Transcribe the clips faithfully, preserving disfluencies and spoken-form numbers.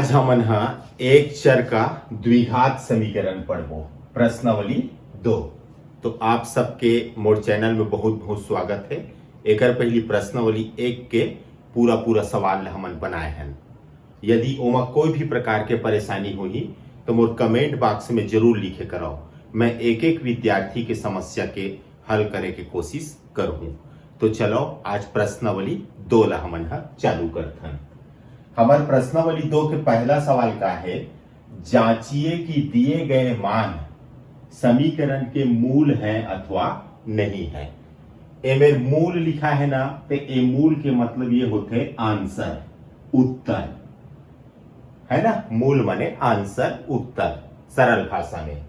आज हमन ह एक चर का द्विघात समीकरण पढ़बो, प्रश्नावली दो। तो आप सबके मोर चैनल में बहुत बहुत स्वागत है। एकर पहली प्रश्नावली एक के पूरा पूरा सवाल ल हमन बनाए हन। यदि ओमा कोई भी प्रकार के परेशानी होही तो मोर कमेंट बॉक्स में जरूर लिखे करव। मैं एक एक विद्यार्थी के समस्या के हल करे के कोशिश करहूं। तो चलो आज प्रश्नावली दो ला हमन ह चालू करथन। हमर प्रश्नावली दो के पहला सवाल का है, जांचिए कि दिए गए मान समीकरण के मूल है अथवा नहीं है। एमेर मूल लिखा है ना, तो ए मूल के मतलब ये होथे आंसर, उत्तर, है ना। मूल माने आंसर, उत्तर, सरल भाषा में।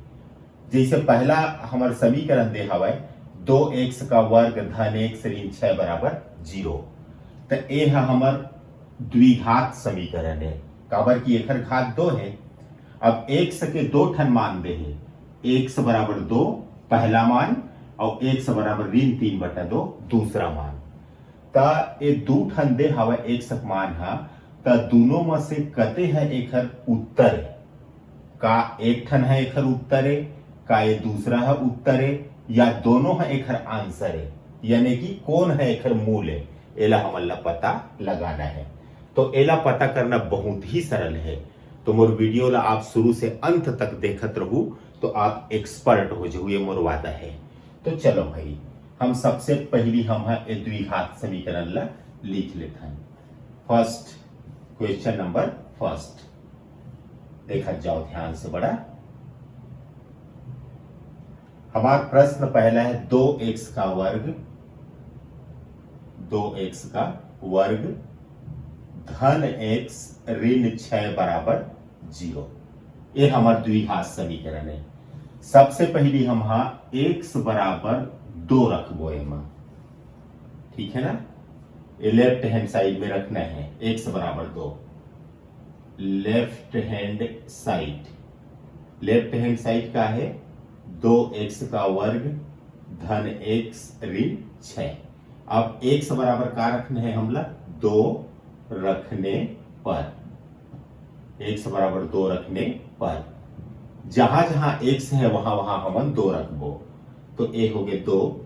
जैसे पहला हमर समीकरण दे हवय, दो एक्स का वर्ग धन एक्स ऋण छह बराबर जीरो। त ए ह हमर द्विघात समीकरण है, काबर कि एखर घात दो है। अब एक्स के दो ठन मान दे हे, एक्स बराबर दो पहला मान और एक्स बराबर ऋण तीन बटा दो दूसरा मान। त ए दू ठन दे हवय एक्स मान ह, त दूनों म से कते ह एखर उत्तर है? का एक ठन ह एखर उत्तर है, का ये दूसरा ह उत्तर है, या दोनों ह एखर आंसर है? यानी कि कौन ह एखर मूल है, एला हमन ला पता लगाना है। तो एला पता करना बहुत ही सरल है। तो मोर वीडियो ला आप शुरू से अंत तक देखत रहू, तो आप एक्सपर्ट हो जाहू, ये मोर वादा है। तो चलो भाई, हम सबसे पहली हम ह ए द्विघात समीकरण ला लिख लेथन। फर्स्ट, क्वेश्चन नंबर फर्स्ट, देखत जाओ ध्यान से बड़ा। हमार प्रश्न पहला है, दो एक्स का वर्ग, दो एक्स का वर्ग धन एक्स ऋण छह बराबर जीरो। ये हमार द्विघात समीकरण है। सबसे पहली हम हा एक्स बराबर दो रखबो एमा, ठीक है ना। ये लेफ्ट हैंड साइड में रखना है, एक्स बराबर दो। Left hand side, left hand side का है दो एक्स का वर्ग धन एक्स ऋण छह। अब एक्स बराबर का रखना है हमला? दो रखने पर, एक्स बराबर दो रखने पर जहां जहां एक्स है वहां वहां हमन दो रखबो। तो ए हो गए दो,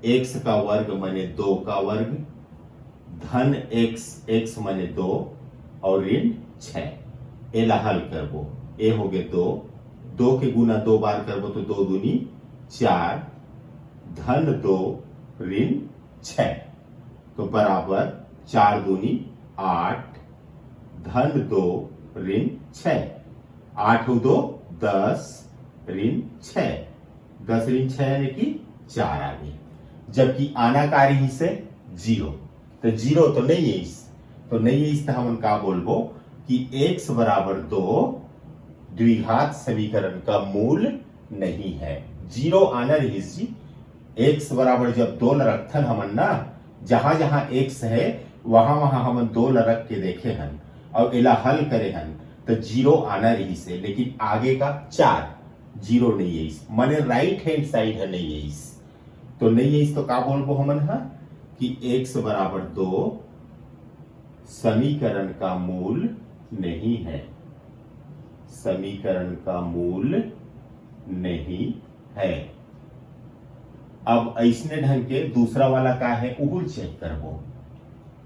एक्स का वर्ग माने दो का वर्ग धन एक्स, एक्स माने दो और ऋण छह। एला हल करबो, ए हो गए दो, दो के गुना दो बार करबो तो दो दूनी चार धन दो ऋण छह, तो बराबर चार दूनी आठ धन दो ऋण छह, आठ हो दो दस ऋण छह, दस ऋण छह यानी कि चार आ गई। जबकि आना का रही से जीरो, तो जीरो तो नहीं है इस, तो नहीं है इस, तो हमन का बोलबो कि एक्स बराबर दो द्विघात समीकरण का मूल नहीं है। जीरो आना रही जी, एक्स बराबर जब दो ल रखथन हमन ना, जहां जहां एक्स है वहां वहां हमन दो ल रख के देखे हन और एला हल करे हन, तो जीरो आना रही से, लेकिन आगे का चार जीरो नहीं है इस, माने राइट हैंड साइड है नहीं है इस, तो नहीं है इस, तो का बोलबो हमन हा कि एक्स बराबर दो समीकरण का मूल नहीं है, समीकरण का मूल नहीं है। अब ऐसने ढंग के दूसरा वाला का है, उहुल चेक करबो।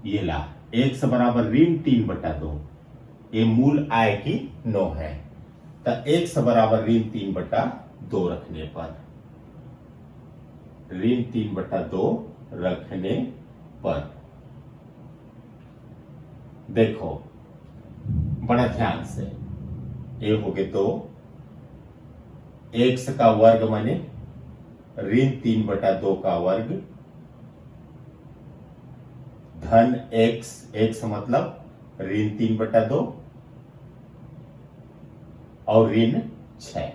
ये ला एक्स बराबर ऋण तीन बटा दो, ये मूल आय कि नो है, तो एक्स बराबर ऋण तीन बटा दो रखने पर, ऋण तीन बटा दो रखने पर देखो बड़ा ध्यान से, ये हो गए दो, एक्स का वर्ग माने ऋण तीन बटा दो का वर्ग धन एक्स, एक्स मतलब ऋण तीन बटा दो और ऋण छह।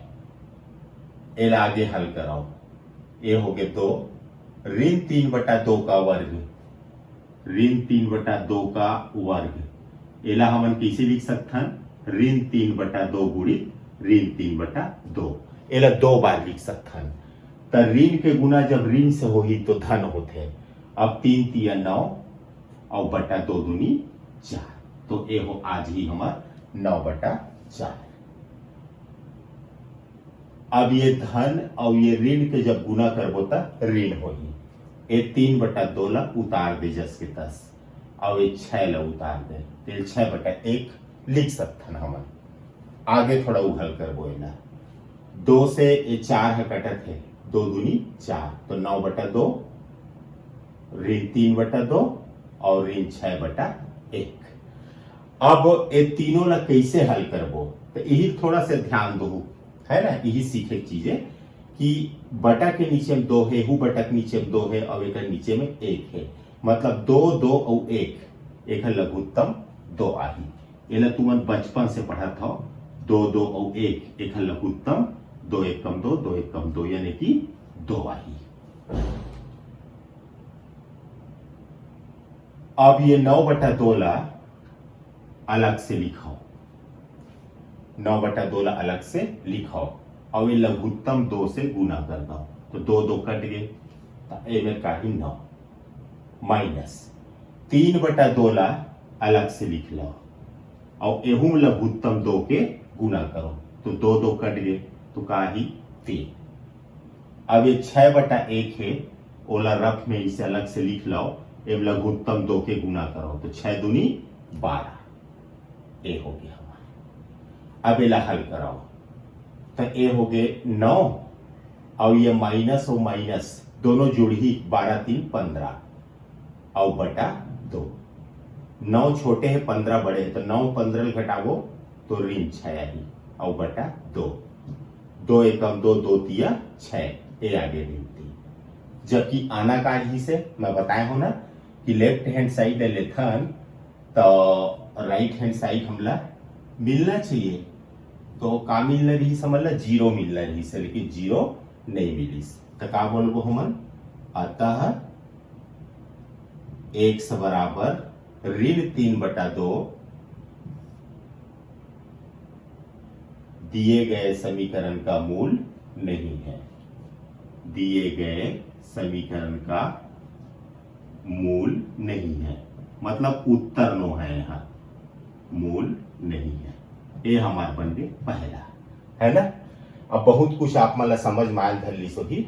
एला आगे हल कराओ, ये हो गए दो, ऋण तीन बटा दो का वर्ग, ऋण तीन बटा दो का वर्ग, एला हमन कैसे लिख सकथन? ऋण तीन बटा दो गुणित ऋण तीन बटा दो, एला दो बार लिख सकथन। त ऋण के गुना जब ऋण से होही तो धन होथे। अब तीन तिया नौ और बटा दो दूनी चार, तो ए हो आज ही हमार नौ बटा चार। अब ये धन और ये ऋण के जब गुना करबो त ऋण होही। ये तीन बटा दो ला उतार दे जस के तस, और ये छह ला उतार दे, तो ये छह बटा एक लिख सकथन हमन। आगे थोड़ा उहल करबो एला। दो से ये चार ह कटत है, दो दूनी चार, तो नौ बटा दो, ऋण तीन बटा दो और ऋण छह बटा एक। अब ये तीनों ला कैसे हल करबो, तो यही थोड़ा से ध्यान दो, है ना, यही सीखे के चीज है कि बटा के नीचे में दो है, हु बटा के नीचे में दो है और एक नीचे में एक है, मतलब दो, दो और एक, एक लघुत्तम दो आही। एला तुमन बचपन से पढ़त हो, दो, दो और एक, एक लघुत्तम, दो एकम दो, दो एकम दो, यानी कि दो आही। अब ये नौ बटा दो ला अलग से लिखो, नौ बटा दो ला अलग से लिखो और ये लघुत्तम दो से गुना कर दो, तो दो दो कट गए, तो ए में काही नौ। माइनस तीन बटा दो ला अलग से लिख लो और एहू में लघुत्तम दो के गुना करो, तो दो दो कट गए, तो काही तीन। अब ये छह बटा एक है, ओला रफ में इसे अलग से लिख लो, एम लघुत्तम दो के गुना करो, तो छह दूनी बारह। ए हो गया हमारा। अब एला हल कराओ, तो ए हो गए नौ, और ये माइनस और माइनस दोनों जुड़ही, बारह तीन पन्द्रह, और बटा दो। नौ छोटे है, पन्द्रह बड़े है, तो नौ पन्द्रह घटाबो तो ऋण छह आही, और बटा दो। दो एकम दो, दो तिया छह, ए आगे ऋण तीन। जबकि आना का ही से मैं बताया हूं ना कि लेफ्ट हैंड साइड ले लेथन तो राइट हैंड साइड हमला मिलना चाहिए, तो का मिलना रही, समझ ला, जीरो मिलना रही से, लेकिन जीरो नहीं मिलिस। तो का बोलबो हमन, अतः एक्स बराबर ऋण तीन बटा दो दिए गए समीकरण का मूल नहीं है, दिए गए समीकरण का मूल नहीं है, मतलब उत्तर नो है, यहाँ मूल नहीं है। ये हमार बन गए पहला, है ना। अब बहुत कुछ आप मन ला समझ में आयल धर लिस होही,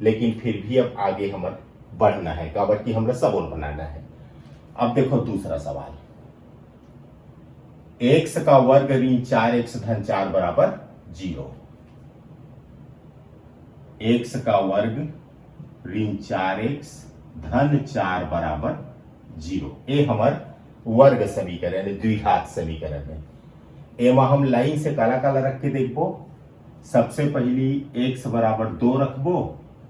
लेकिन फिर भी अब आगे हमर बढ़ना है, काबर कि हमरा सबोल बनाना है। अब देखो दूसरा सवाल, एक्स का वर्ग ऋण चार एक्स धन चार बराबर जीरो। एक्स का वर्ग ऋण चार एक्स धन चार बराबर जीरो, ये हमर वर्ग समीकरण है, द्विघात समीकरण है। एमा हम लाइन से काला काला रख के देखबो, सबसे पहली एक्स बराबर दो रखबो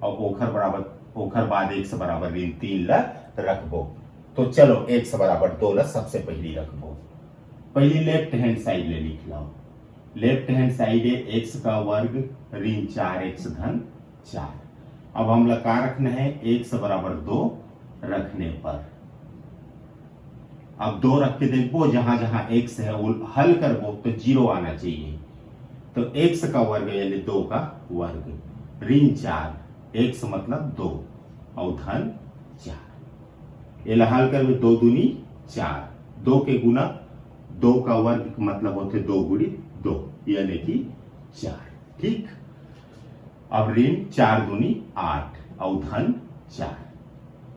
और ओखर बराबर, ओखर बाद एक्स बराबर ऋण तीन ला रखबो। तो चलो एक्स बराबर दो ला सबसे पहली रखबो। पहली लेफ्ट हैंड साइड ले लिख लो। लेफ्ट हैंड साइड है एक्स का वर्ग ऋण चार एक्स धन चार। अब हमला का रखना है, एक्स बराबर दो रखने पर अब दो रख के देखबो, जहां जहां एक्स है वो हल करबो तो जीरो आना चाहिए। तो एक्स का वर्ग यानी दो का वर्ग ऋण चार, एक्स मतलब दो और धन चार। एला हल करबे, दो दूनी चार, दो के गुना दो का वर्ग मतलब होते दो गुणी दो यानी कि चार। ठीक, अब ऋण चार दूनी आठ और धन चार।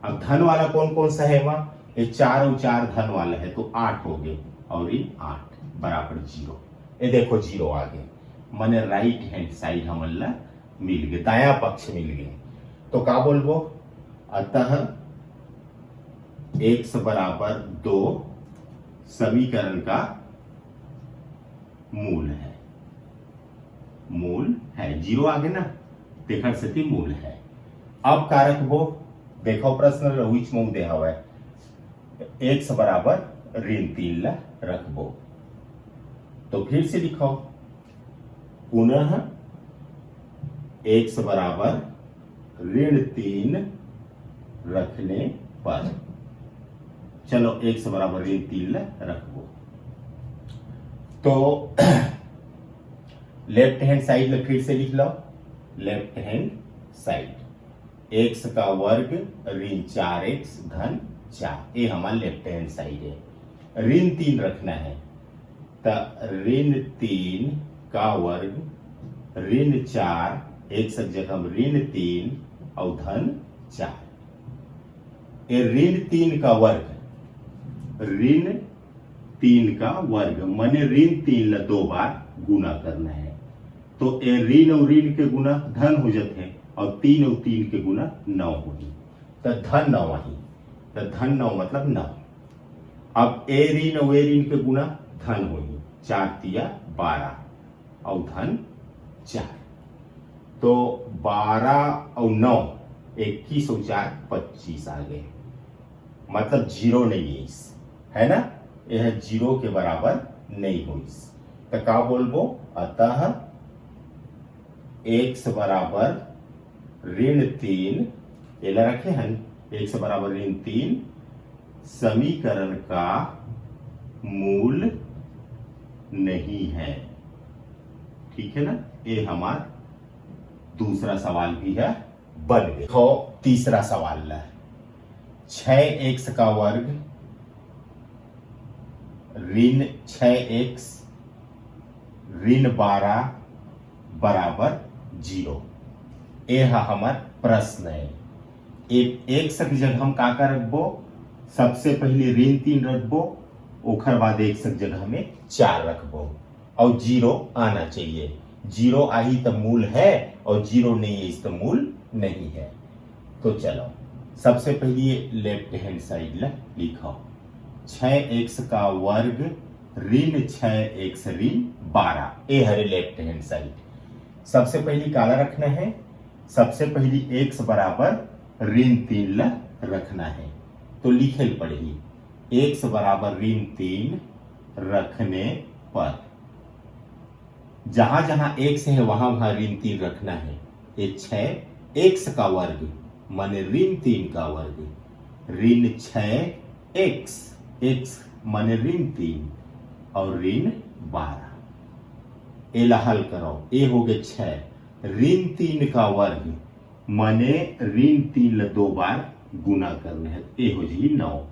अब धन वाला कौन कौन सा है वहां, ये चार और चार धन वाला है तो आठ हो गए और ऋण आठ बराबर जीरो। ये देखो जीरो आ गए, माने राइट हैंड साइड हमन ला मिल गए, दाया पक्ष मिल गए। तो का बोलबो, अतः एक्स बराबर दो समीकरण का मूल है, मूल है, जीरो आगे ना, तेखर सेती मूल है। अब का रखबो, देखो प्रश्न रहुईच मऊ दे हवय, एक्स बराबर ऋण तीन ला रखबो। तो फिर से लिखो, पुनः एक्स बराबर ऋण तीन रखने पर, चलो एक्स बराबर ऋण तीन ला रखबो। तो लेफ्ट हैंड साइड में फिर से लिख लो, लेफ्ट हैंड साइड एक्स का वर्ग ऋण चार एक्स धन चार, ये हमारा लेफ्ट हैंड साइड है। ऋण तीन रखना है, ऋण तीन का वर्ग ऋण चार, एक्स के जगह हम ऋण तीन अउ धन चार। ए ऋण तीन का वर्ग, ऋण तीन का वर्ग माने ऋण तीन ला दो बार गुना करना है। तो ए ऋण अउ ऋण के गुना धन हो जाथे अउ तीन अउ तीन के गुना नौ होही, त धन नौ आही। त धन नौ मतलब नौ। अब ए ऋण अउ ए ऋण के गुना धन होही, चार तिया बारह अउ धन चार। तो बारह अउ नौ, इक्कीस अउ चार पच्चीस आ गए, मतलब जीरो नहीं है इस, है ना? यह जीरो के बराबर नहीं होइस। तो का बोलबो? अतः एक्स बराबर ऋण तीन, एला रखे हन, एक्स बराबर ऋण तीन समीकरण का मूल नहीं है। ठीक है ना? ये हमार दूसरा सवाल भी है, बन गए। देखो तीसरा सवाल ला, छः एक्स का वर्ग ऋण छः एक्स ऋण बारह बराबर जीरो। ये हा हमर प्रश्न है। एक एक्स के जगह हम का का रखबो? सबसे पहले ऋण तीन रखबो, ओखर बाद एक्स के जगह में चार रखबो अउ जीरो आना चाहिए। जीरो आही त मूल है अउ जीरो नहीं है त मूल नहीं है। तो चलो सबसे पहले लेफ्ट हैंड साइड ला लिखो, छः एक्स का वर्ग ऋण छः एक्स ऋण बारह, ये हरे लेफ्ट हैंड साइड। सबसे पहले काला रखना है, सबसे पहले एक्स बराबर ऋण तीन ला रखना है। तो लिखे ल पड़ही, एक्स बराबर ऋण तीन रखने पर जहां जहां एक्स है वहां वहां ऋण तीन रखना है। ये छः एक्स का वर्ग माने ऋण तीन का वर्ग ऋण छः एक्स, एक्स माने ऋण तीन अउ ऋण बारह। एला हल करो, ये हो गए छः, ऋण तीन का वर्ग माने ऋण तीन ला दो बार गुना करना है, ये हो जाही नौ।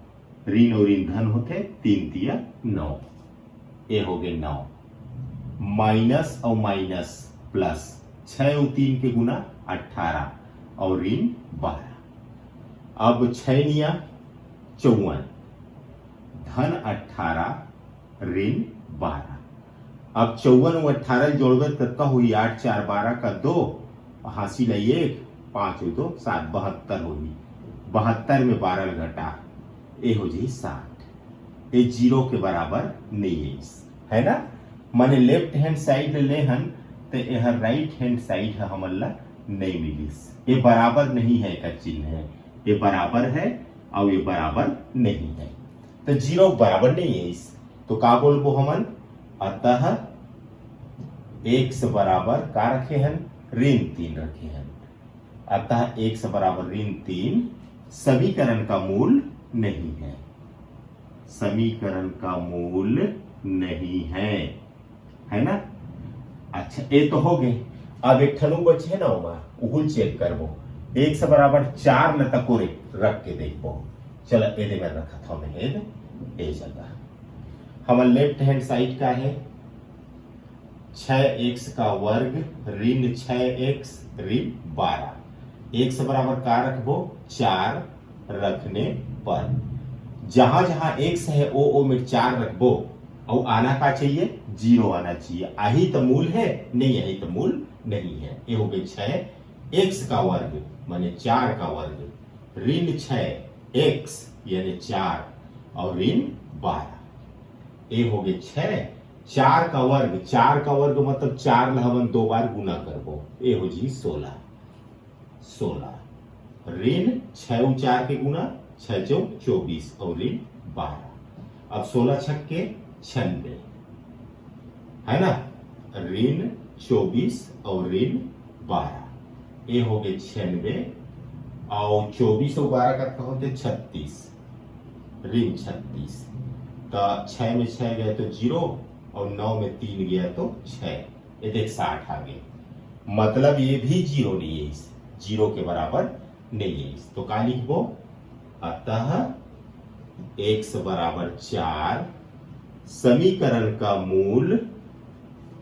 ऋण अउ ऋण धन होथे, तीन तिया नौ, ये हो गए नौ। माइनस अउ माइनस प्लस, छः अउ तीन के गुना अट्ठारह अउ ऋण बारह। अब छः निया चौवन, धन अट्ठारह ऋण बारह। अब चौवन अउ अट्ठारह जोड़बे त कतका होही? आठ चार बारह का दो, हासिल है एक, पाँच अउ दो सात, बहत्तर होही। बहत्तर में बारह घटा, ये हो जाही साठ। ये जीरो के बराबर नहीं है इस, है ना? माने लेफ्ट हैंड साइड ले हन त यह राइट हैंड साइड ह हमन ला नहीं मिलिस। ये बराबर नहीं है का चिन्ह है, ये बराबर है अउ ये बराबर नहीं है, तो जीरो बराबर नहीं है इस। तो का बोलबो हमन? अतः एक्स बराबर का रखे हन? ऋण तीन रखे हन। अतः एक्स बराबर ऋण तीन समीकरण का मूल नहीं है, समीकरण का मूल नहीं है, है ना? अच्छा, ये तो हो गए। अब एक ठन बचे ना ओमा, उहुल चेक करबो। एक्स बराबर चार ल तको रे रख के देखबो। चलो, एदे में रखत हूँ मैं, एदे, ए जगह। हमर लेफ्ट हैंड साइड का है छः एक्स का वर्ग ऋण छः एक्स ऋण बारह। एक्स बराबर का रखबो? चार रखने पर जहां जहां एक्स है, ओ, ओ में चार रखबो। अउ आना का चाहिए? जीरो आना चाहिए। आही तो मूल है, नहीं आही तो मूल नहीं है। ये हो गए छः एक्स का वर्ग, माने चार का वर्ग, ऋण छः एक्स यानी चार, अउ ऋण बारह। ये हो गए छः, चार का वर्ग, चार का वर्ग मतलब चार ला हमन दो बार गुना करबो, ये हो जी सोलह। सोलह, ऋण छः अउ चार के गुना, छः चौक चौबीस अउ ऋण बारह। अब सोलह छक्के छियानबे, है ना? ऋण चौबीस अउ ऋण बारह, ये हो गए छियानबे, अउ चौबीस अउ बारह कतका होथे? छत्तीस, ऋण छत्तीस। तो छः में छः गए तो जीरो, अउ नौ में तीन गया तो छः, ये देख साठ आ गए। मतलब ये भी जीरो नहीं है, इस जीरो के बराबर नहीं है। इस तो का लिखबो? अतः एक्स बराबर चार समीकरण का मूल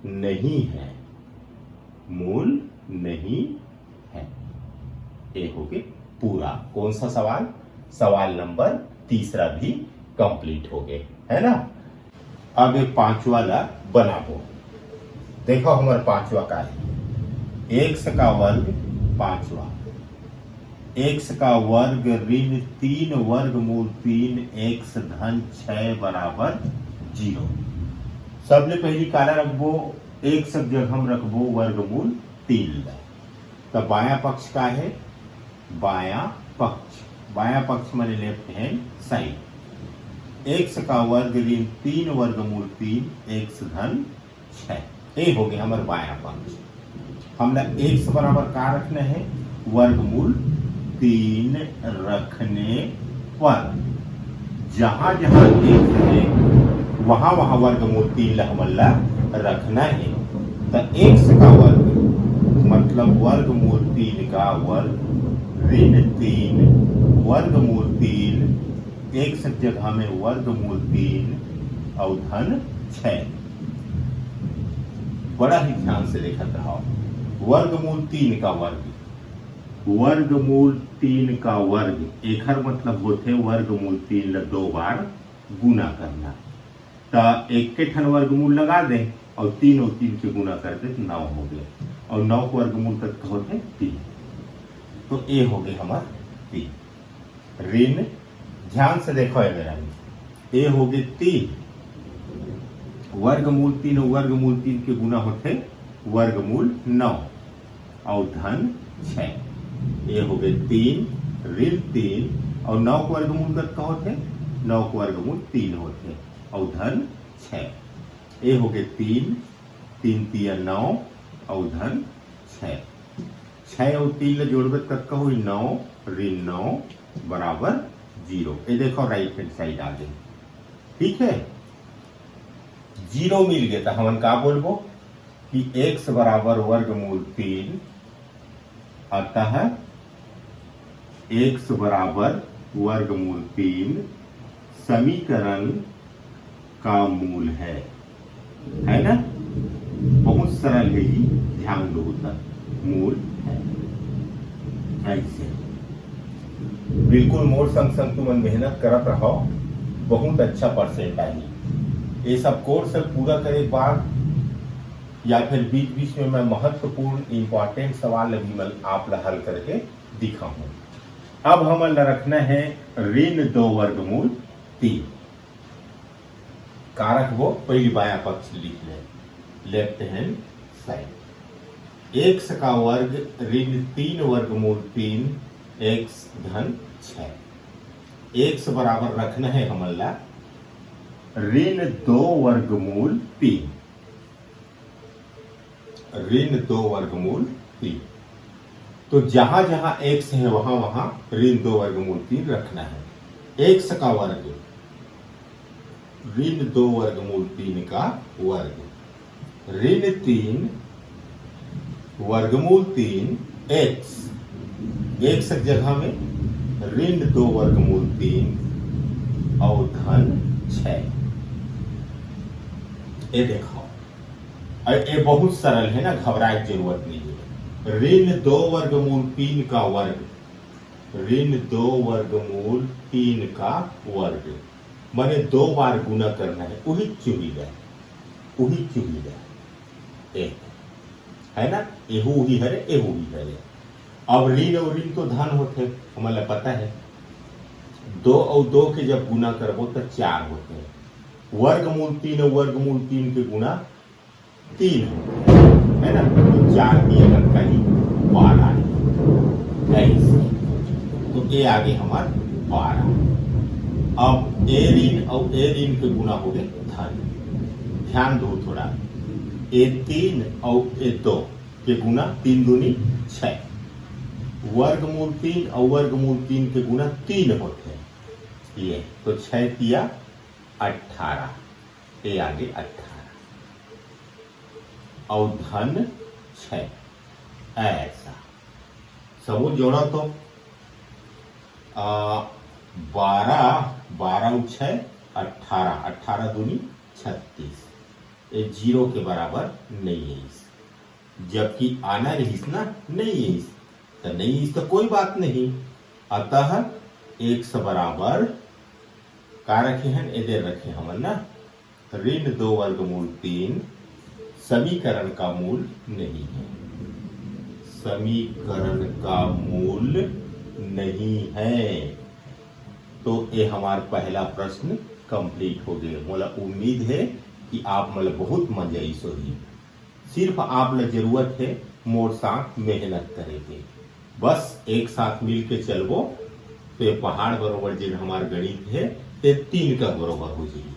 नहीं है, मूल नहीं है। ये हो गए पूरा। कौन सा सवाल? सवाल नंबर तीसरा भी कंप्लीट हो गए, है ना? अब ये पांचवा ला बनाबो। देखो, हमार पांचवा का है, एक्स का वर्ग पांचवा, एक्स का वर्ग ऋण तीन वर्गमूल तीन एक्स धन छह बराबर जीरो। सबले पहली काला रखबो, एक्स के जगह हम रखबो वर्गमूल तीन ला। तब बायां पक्ष का है? बायां पक्ष, बायां पक्ष माने लेफ्ट हैंड साइड। एक्स का वर्ग ऋण तीन वर्गमूल तीन एक्स धन छह, ये हो गए हमारे बायां पक्ष। हमला एक्स बराबर का रखना है? वर्गमूल तीन रखने पर जहां जहां एक्स है, वहां वहां वर्गमूल तीन ला हमन ला रखना है। तो एक्स का वर्ग मतलब वर्गमूल तीन का वर्ग ऋण तीन वर्गमूल तीन, एक्स के जगह में वर्गमूल तीन और धन छह। बड़ा ही ध्यान से देखत रहो, वर्गमूल तीन का वर्ग, वर्गमूल तीन का वर्ग, एकर मतलब होथे वर्गमूल तीन ला दो बार गुना करना। त एक के ठन वर्गमूल लगा दे और तीन और तीन के गुना कर दे तो नौ हो गए, और नौ के वर्गमूल कतका होथे? तीन। तो ये हो गए हमार तीन। ऋण, ध्यान से देखो ये मेरा, ये हो गए तीन, वर्गमूल तीन और वर्गमूल तीन के गुना होथे वर्गमूल नौ और धन छह। ये हो गए तीन ऋण तीन और नौ के वर्गमूल कतका होथे? नौ के वर्गमूल तीन होथे और धन छह। ये हो गए तीन, तीन तिया नौ और धन छह। छह और तीन ला जोड़बे त कतका होही? नौ ऋण नौ बराबर जीरो। ये देखो, राइट हैंड साइड आ गए, ठीक है, जीरो मिल गए। तो हमन का बोलबो कि एक्स बराबर वर्गमूल तीन, अतः एक्स बराबर वर्गमूल तीन समीकरण का मूल है, है ना? बहुत सरल है जी, ध्यान दो, त मूल है। ऐसे बिल्कुल मोर संग संग तुमन मेहनत करत रहो, बहुत अच्छा परसेंट आही। ये सब कोर्स पूरा करे के बाद या फिर बीच बीच में मैं महत्वपूर्ण इंपॉर्टेंट सवाल भी मैं आप ला हल करके दिखाऊं। अब हमन ला रखना है ऋण दो वर्गमूल तीन। का रखबो? पहली बायां पक्ष लिख ले, लेफ्ट हैंड साइड। एक्स का वर्ग ऋण तीन वर्गमूल तीन एक्स धन छह। एक्स बराबर रखना है हमन ला ऋण दो वर्गमूल तीन, ऋण दो वर्गमूल तीन। तो जहां जहां एक्स है, वहां वहां ऋण दो वर्गमूल तीन रखना है। एक्स का वर्ग ऋण दो वर्गमूल तीन का वर्ग, ऋण तीन वर्गमूल तीन एक्स, एक्स के जगह में ऋण दो वर्गमूल तीन और धन छह। ये देखो, और ये बहुत सरल है ना, घबराए की जरूरत नहीं है। ऋण दो वर्गमूल तीन का वर्ग, ऋण दो वर्गमूल तीन का वर्ग, माने दो बार गुना करना है, उही चुही जाए, उही चुही जाए। एक है ना, एहू ही हरे, एहू ही हरे। अब ऋण और ऋण तो धन होथे, हमन ला पता है। दो और दो के जब गुना करबो तो चार होथे। वर्गमूल तीन और वर्गमूल तीन के गुना तीन होथे, है ना? तो चार तीन कतका ही? बारह ही। ऐसे। तो ये आगे हमार बारह। अब ए ऋण और ए ऋण के गुना हो गए धन। ध्यान दो थोड़ा, ए तीन और ए दो के गुना तीन दूनी छह, वर्गमूल तीन और वर्गमूल तीन के गुना तीन होथे। ये तो छह तिया अट्ठारह, ये आगे अट्ठारह और धन छह। ऐसा सबो जोड़ा तो आ, बारह, बारह और छह अट्ठारह, अट्ठारह दूनी छत्तीस। ये जीरो के बराबर नहीं आइस, जबकि आना रहिस ना, नहीं आइस, त नहीं आइस त कोई बात नहीं। अतः एक्स बराबर का रखे हन, एदे रखे हमन ना, ऋण दो वर्गमूल तीन समीकरण का मूल नहीं है, समीकरण का मूल नहीं है। तो ये हमार पहला प्रश्न कंप्लीट हो गए। मोला उम्मीद है कि आप मन ल बहुत मजा आइस होही। सिर्फ आप ल जरूरत है मोर साथ मेहनत करे के। बस एक साथ मिल के चलबो तो ये पहाड़ बरोबर जेन हमार गणित है, ते तीन का बरोबर हो जाही।